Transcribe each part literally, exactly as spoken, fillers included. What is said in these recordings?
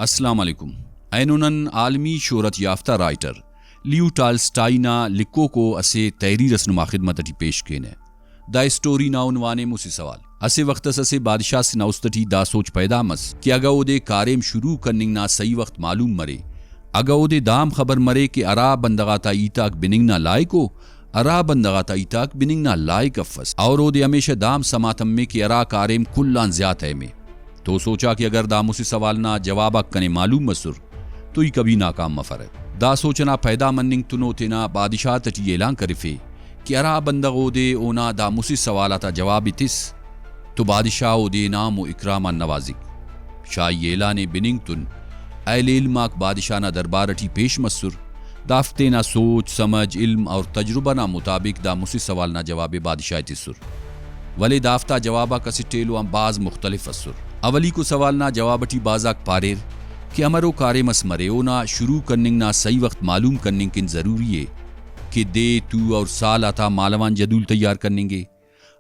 السلام علیکم۔ اینو نن عالمی شہرت یافتہ رائٹر لیو ٹالسٹائی نا لکھوکو اسہ تحریر اس نما خدمت اٹی پیش کینہ۔ دا اسٹوری نا عنوان ءِ مسہ سوال۔ اسہ وخت اس اسہ بادشاہ سے نا است اٹی دا سوچ پیدا مس کہ اگہ اودے کاریم شروع کننگ نا صحیح وخت معلوم مرے، اگہ اودے دا ہم خبر مرے کہ ہرا بندغ آتا ہیت آک بننگ نا لائک ءُ، ہرا بندغ آتا ہیت آک بننگ نا لائک افس، اور اودے ہمیشہ دا ہم سما تمے کہ ہرا کاریم کل آن زیات اہم ءِ۔ تو سوچا کہ اگر دا مسہ سوال نا جواب آک کنے معلوم مسر تو ای کبھی ناکام مفرہ۔ دا سوچ ئنا پیدا مننگ تون او تینا بادشاہت ئٹی اعلان کرفے کہ ہرا بندغ اودے اونا دا مسہ سوال آتا جواب ءِ تس تو بادشاہ اودے انعام و اکرام آن نوازک۔ شاہی اعلان ءِ بننگ تون اہل علم آک بادشاہ نا دربار ئٹی پیش مسر۔ دافک تینا سوچ، سمجھ، علم اور تجربہ نا مطابق دا مسہ سوال نا جواب ءِ بادشاہ ءِ تسر۔ ولے دافتا جواب آک اسٹ ایلو آن بھاز مختلف ئسر۔ اولیکو سوال نا جواب ئٹی بھاز آک پاریر کہ امرو کاریم ئس مرے، اونا شروع کننگ نا صحیح وخت معلوم کننگ کن ضروری ءِ کہ دے، تو اور سال آتا مالو آن جدول تیار کننگ ءِ۔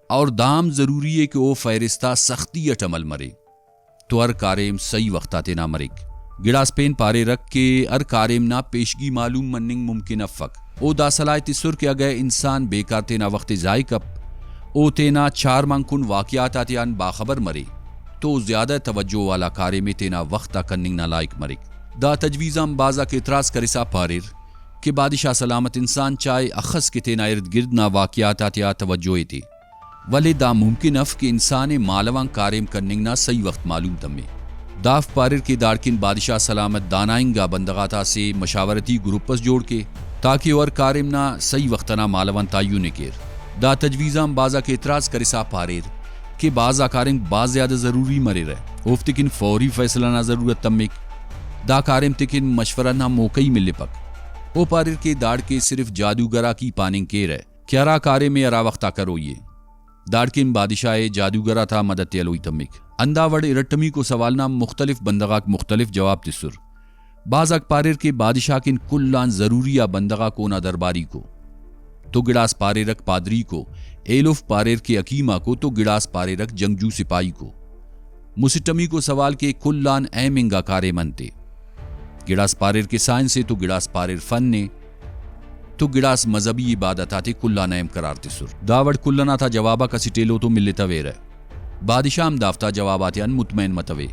اور دا ہم ضروری ءِ کہ او فہرست آ سختی اٹ عمل مرے تو ہر کاریم صحیح وخت آ تینا مریک۔ گڑاس پین پاریرک کہ ہر کاریم نا پیشگی معلوم مننگ ممکن افک۔ او دا صلاح ءِ تسر کہ اگہ انسان بیکار تینا وخت ءِ ضائع کپ، او تینا چار مان کن واقعات آتیان باخبر مرے تو زیادہ توجہ والا کاریم ءِ تینا وخت آ کننگ نا لائک مریک۔ دا تجویز آن بھاز آک اعتراض کرسا پاریر کہ بادشاہ سلامت، انسان چائے اخس کہ تینا ارد گرد نا واقعات آتیا توجہ ایتے، ولے دا ممکن اف کہ انسان ءِ مالو آن کاریم کننگ نا صحیح وخت معلوم تمے۔ دافک پاریر کہ داڑکن بادشاہ سلامت دانا انگا بندغ آتا اسہ مشاورتی گروپ اس جوڑ کے تاکہ او ہر کاریم نا صحیح وخت ئنا مالو آن تعین ءِ کیر۔ دا تجویز آن بھاز آک اعتراض کرسا پاریر کہ بھاز آ کاریم بھاز زیادہ ضروری مریرہ، اوفتے کن فوری فیصلہ نا ضرورت تمک، دا کاریم تیکن مشورہ نا موقع ہی ملپک۔ او پاریر کہ داڑکے صرف جادوگر آک ہی پاننگ کیرہ کہ ہرا کاریم ءِ ہرا وخت آ کروئی ءِ۔ داڑکن بادشاہ ءِ جادوگر آتا مدد ءِ ہلوئی تمک۔ ہندا وڑ ارٹمیکو سوال نا مختلف بندغ آک مختلف جواب تسر۔ بھاز آک پاریر کہ بادشاہ کن کل آن ضروری آ بندغ آک اونا درباریکو، تو گڑاس پاریرک پادریکو، ایلوفک پاریر کہ حکیم آکو، تو گڑاس پاریرک جنگجو سپاہیکو۔ مسٹمیکو سوال کہ کل آن اہم انگا کاریم انت ءِ؟ گڑاس پاریر کہ سائنس ءِ، تو گڑاس پاریر فن ءِ، تو گڑاس مذہبی عبادت آتے کل آن اہم قرار تسر۔ دا وڑ کل ئنا تا جواب آک اسٹ ایلو تو ملتویرہ۔ بادشاہ ہم دافتا جواب آتیان مطمئن متوے۔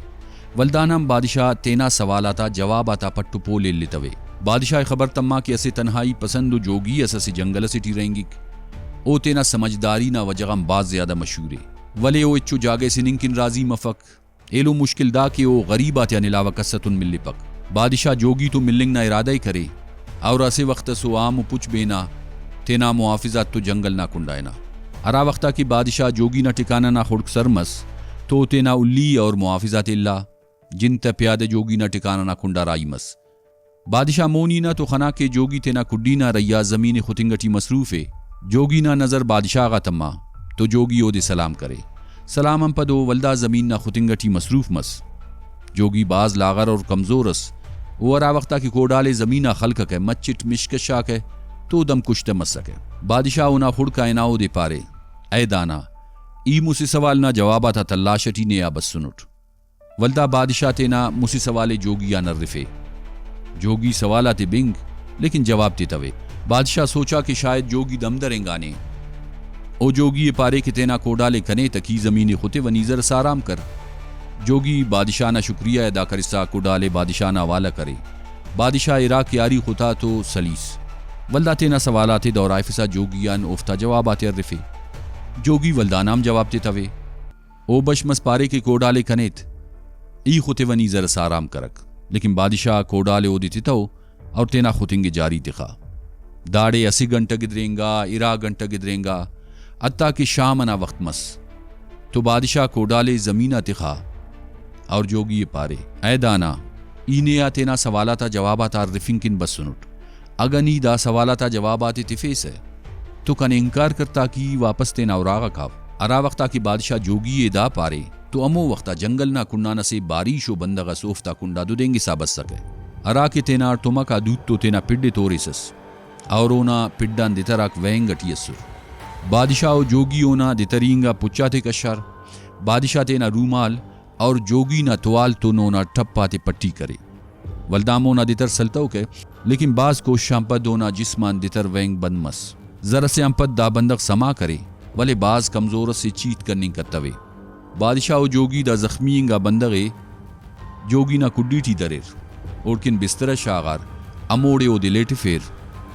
ولدانا ہم بادشاہ تینا سوال آتا جواب آتا پٹ و پول ءِ التوے۔ بادشاہ ءِ خبر تما کہ اسہ تنہائی پسند و جوگی اس اسہ جنگل ئسے ٹی رہینگک۔ او تینا سمجھداری نا وجہ غان بھاز زیادہ مشہور ءِ، ولے او ہچو جاگہ ئسے ہننگ کن راضی مفک۔ ایلو مشکل دا کہ او غریب آتیان علاوہ کس اتون ملپک۔ بادشاہ جوگی تو ملنگ نا ارادہ ءِ کرے اور اسہ وخت اس او آم و پچ بینا تینا محافظ آتتو جنگل نا کنڈا ہنا۔ ہرا وخت آ کہ بادشاہ جوگی نا ٹکانہ نا خڑک سر مس تو او تینا ہلی اور محافظ آتے الا جن تہ پیادہ جوگی نا ٹکانہ نا کنڈا راہی مس۔ بادشاہ مونی نا تو خنا کہ جوگی تینا کڈی نا رہی آ زمین ءِ ختنگ ٹی مصروف ءِ۔ جوگی نا نظر بادشاہ غا تما تو جوگی اودے سلام کرے۔ سلام آن پد او ولدا زمین نا ختنگ ٹی مصروف مس۔ جوگی بھاز لاغر اور کمزور ئس۔ او ہرا وخت آ کہ کوڈال ءِ زمین آ خلککہ، مچٹ مش کشاکہ تو دم کشتہ مسکہ۔ بادشاہ اونا خڑک آ ہنا اودے پارے، اے دانا، ای مسہ سوال نا جواب آتا تلاش ٹی نے آ بسنٹ۔ ولدا بادشاہ تینا مسہ سوال ءِ جوگی آن ہرفے۔ جوگی سوال آتے بنگ، لیکن جواب تتوے۔ بادشاہ سوچا کہ شاید جوگی دم درینگانے۔ او جوگی ءِ پارے کہ تینا کوڈال ءِ کنے تہ، کی زمین ءِ ختے و نی زر ئس آرام کر۔ جوگی بادشاہ نا شکریہ ادا کرسا کوڈال ءِ بادشاہ نا حوالہ کرے۔ بادشاہ ارا کہ آری ختا تو سلیس۔ ولدا تینا سوال آتے دہرائفسا جوگی آن اوفتا جواب آتے ہرفے۔ جوگی ولدانا ہم جواب تتوے۔ او بش مس پارے کہ کوڈال ءِ کنیت، ای ختے و نی زر ئس آرام کرک۔ لیکن بادشاہ کوڈال ءِ اودے تتو اور تینا ختنگ ءِ جاری تخا۔ داڑے اسہ گھنٹہ گدرینگا، ارا گھنٹہ گدرینگا، حتیٰ کہ شام ئنا وخت مس تو بادشاہ کوڈال ءِ زمین آ تخا اور جوگی ءِ پارے، اے دانا، ای نے آ تینا سوال آتا جواب آتا ہرفنگ کن بسنٹ۔ اگہ نی دا سوال آتا جواب آتے تفیسہ تو کنے انکار کر تاکہ ای واپس تینا اراغا کاو۔ ہرا وخت آ کہ بادشاہ جوگی ءِ دا پارے تو ہمو وخت آ جنگل نا کنڈان اسہ باریشو بندغ ئس اوفتا کنڈا ددینگسا بسکہ، ہرا کہ تینا ٹمک آ دوت و تینا پڈ ءِ توریسس اور اونا پڈ آن دتر آک وہنگ ٹی ئسر۔ بادشاہ و جوگی اونا دتری انگا پچ آتے کشار۔ بادشاہ تینا رومال اور جوگی نا توال تون اونا ٹپ آتے پٹی کرے۔ ولدا ہم اونا دتر سلتوکہ، لیکن بھاز کوشش آن پد اونا جسم آن دتر وہنگ بند مس۔ زر ئسے آن پد دا بندغ سما کرے، ولے بھاز کمزور ئسے، چیت کننگ کتوے۔ بادشاہ و جوگی دا زخمی انگا بندغ ءِ جوگی نا کڈی ٹی دریر، اوڑکن بسترہ شاغار، ہموڑے اودے لیٹفیر،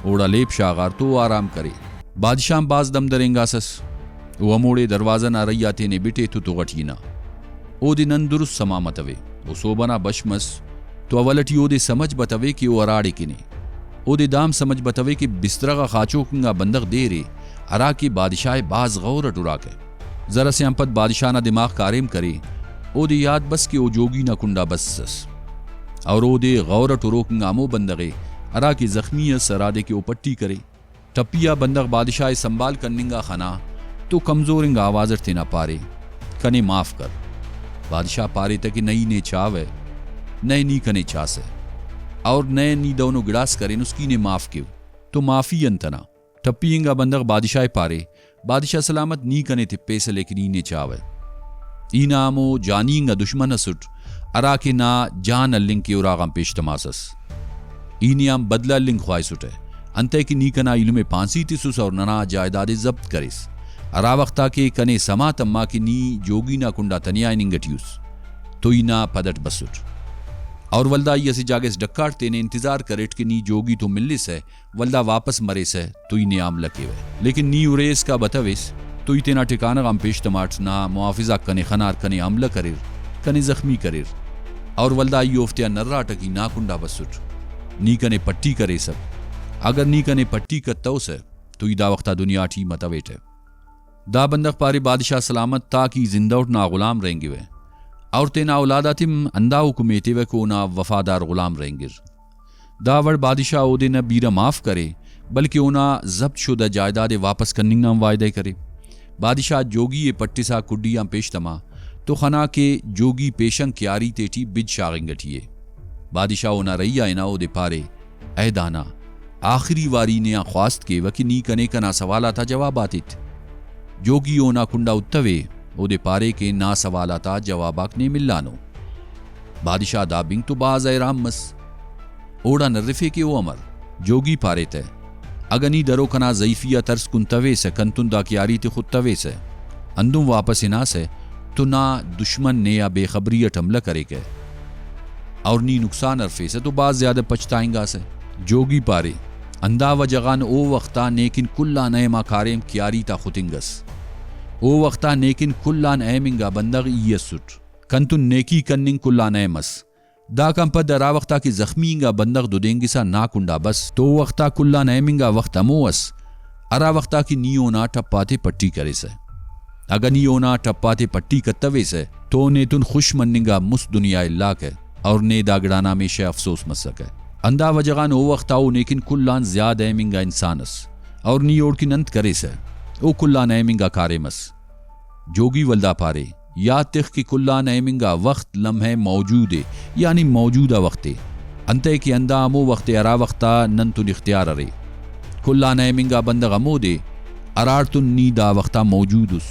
اوڑا لیپ شاغار تو او آرام کرے۔ بادشاہ ہم بھاز دم درینگاسس، او ہموڑے دروازہ نا ارئی آ تینے بٹے تو تغ ئٹی ہنا۔ اودے نن درست سما متوے۔ او سہب ئنا بش مس تو اول ئٹی اودے سمجھ بتوے کہ او ہراڑے کن ءِ۔ اودے دا ہم سمجھ بتوے کہ بسترہ غا خاچوک انگا بندغ دیر ءِ، ہراکہ بادشاہ ءِ بھاز غور ئٹ ہراکہ۔ زر ئسے آن پد بادشاہ نا دماغ کاریم کرے، اودے یات بس کہ او جوگی نا کنڈا بسس۔ اور اودے غور ئٹ ہروک انگا ہمو بندغ ءِ، ہراکہ زخمی ئس، ہرادے کہ او پٹی کرے۔ ٹپی آ بندغ بادشاہ ءِ سنبھال کننگ آ خنا تو کمزور انگا آواز ئٹ تینا پارے، "کنے معاف کر۔" بادشاہ پارے تہ کہ نئی نے چاوہ، نئے نی کنے چاسہ، اور نئے نی دہنو گڑاس کرینس کہ ای نے معاف کیو، تو معافی انت ئنا؟ ٹپی انگا بندغ بادشاہ ءِ پارے، "بادشاہ سلامت، نی کنے تپیسہ، لیکن ای نے چاوہ۔ ای نا ہمو جانی انگا دشمن ئسٹ، ہراکہ نا جان ہلنگ کہ اراغان پیش تماسس۔ ای نے آن بدلہ ہلنگ خواہسٹہ، انتئے کہ نی کنا ایلم ءِ پھانسی تسس اور ننا جائیداد ءِ ضبط کریس۔ ہرا وخت آ کہ کنے سما تما کہ نی جوگی نا کنڈا تنیا ہننگ ئٹی اس، تو ای نا پد ئٹ بسٹ۔ اور ولدا ای اسہ جاگہ اس ڈکاٹ تینے انتظار کریٹ کہ نی جوگی تو ملسہ، ولدا واپس مریسہ تو ای نے حاملہ کیوہ۔ لیکن نی ارے اسکا بتویس تو ای تینا ٹھکانہ غان پیش تماٹ، نا محافظ آک کنے خنار، کنے حاملہ کریر، کنے زخمی کریر، اور ولدا ای اوفتیا نراٹہ کہ ای نا کنڈا بسٹ۔ نی کنے پٹی کریسہ۔ اگر نی کنے پٹی کتوسہ تو ای دا وختا دنیا ٹی متویٹہ۔" دا بندغ پارے، "بادشاہ سلامت، تا کہ ای زندہ اٹ نا غلام رہینگوہ، اور تینا اولاد آتم ہندا حکم ایتیوہ کہ اونا وفادار غلام رہینگر۔" دا وڑ بادشاہ اودے نہ بیرہ معاف کرے، بلکہ اونا ضبط شدہ جائیداد ءِ واپس کننگ نا ہم وعدہ ءِ کرے۔ بادشاہ جوگی ءِ پٹسا کڈی آن پیش تما تو خنا کہ جوگی پیشن کیاری تیٹی بج شاغنگ ٹی ءِ۔ بادشاہ اونا رہی آ ہنا، اودے پارے، "اے دانا، آخری وار ای نے آن خواست کیوہ کہ نی کنے کنا سوال آتا جوابات ایت۔" جوگی اونا کنڈا اتوے، اودے پارے کہ نا سوال آتا جواب آک نے ملانو۔ بادشاہ دا بنگ تو بھاز حیران مس۔ اوڑان ارفے کہ او امر؟ جوگی پارے تہ، اگہ نی درو کنا ضعیفی آ ترس کنتویسہ، کنتون دا کیاری تے ختویسہ، ہندن واپس ہناسہ تو نا دشمن نے آ بے خبری اٹ حملہ کریکہ اور نی نقصان ہرفیسہ تو بھاز زیادہ پچھتائنگاسہ۔ جوگی پارے، ہندا وجہ غان او وختا نیکن کل آن اہم آ کاریم کیاری تا ختنگ ئس۔ او وختا نیکن کل آن اہم انگا بندغ ای ئسٹ۔ کنتون نیکی کننگ کل آن اہم ئس۔ داکان پد ہرا وختا کہ زخمی انگا بندغ دودینگسا نا کنڈا بس، تو او وختا کل آن اہم انگا وخت ہمو ئس، ہرا وختا کہ نی اونا ٹپ آتے پٹی کریسہ۔ اگہ نی اونا ٹپ آتے پٹی کتویسہ، تو نیتون خوش مننگا مست دنیا الاکہ، اور نے دا گڑانا ہمیشہ افسوس مسکہ۔ ہندا وجہ غان او وختا او نیکن کل آن زیات اہم انگا انسان ئس، اور نی اوڑکن انت کریسہ، او کل آن اہم انگا کاریم ئس۔ جوگی ولدا پارے، یات تخ کہ کل آن اہم انگا وخت لمحہ موجود ءِ، یعنی موجودہ وخت ءِ۔ انتئے کہ ہندا ہمو وخت ءِ ہرا وخت آ نن تون اختیار ارے۔ کل آن اہم انگا بندغ ہمودے ہراڑتون نی دا وخت آ موجود اس۔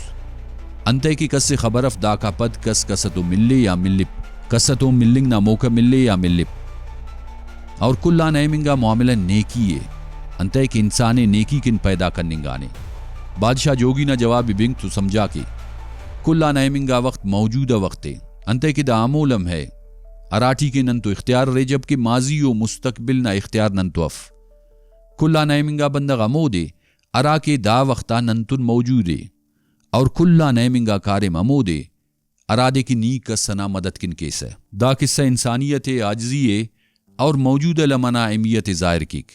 انتئے کہ کس ءِ خبر اف داکا پد کس کس اتون ملے یا ملپ، کس اتون ملنگ نا موقع ملے یا ملپ۔ اور کل آن اہم انگا معاملہ نیکی ءِ، انتئے کہ انسان ءِ نیکی کن پیدا کننگانے۔ بادشاہ جوگی نا جواب ءِ بنگ تو سمجھا کہ کل آن اہم انگا وخت موجودہ وخت ءِ، انتئے کہ دا ہمو لمحہ ءِ ہراٹی کہ نن تو اختیار ارے، جبکہ ماضی و مستقبل نا اختیار نن تو اف۔ کل آن اہم انگا بندغ ہمودے ہرا کہ دا وخت آ نن تون موجود ءِ، اور کل آن اہم انگا کاریم ہمودے ہرادے کہ نی کس ئنا مدد کن کیسہ۔ دا قصہ انسانیت ءِ، عاجزی ءِ اور موجودہ لمحہ نا اہمیت ءِ ظاہر کیک۔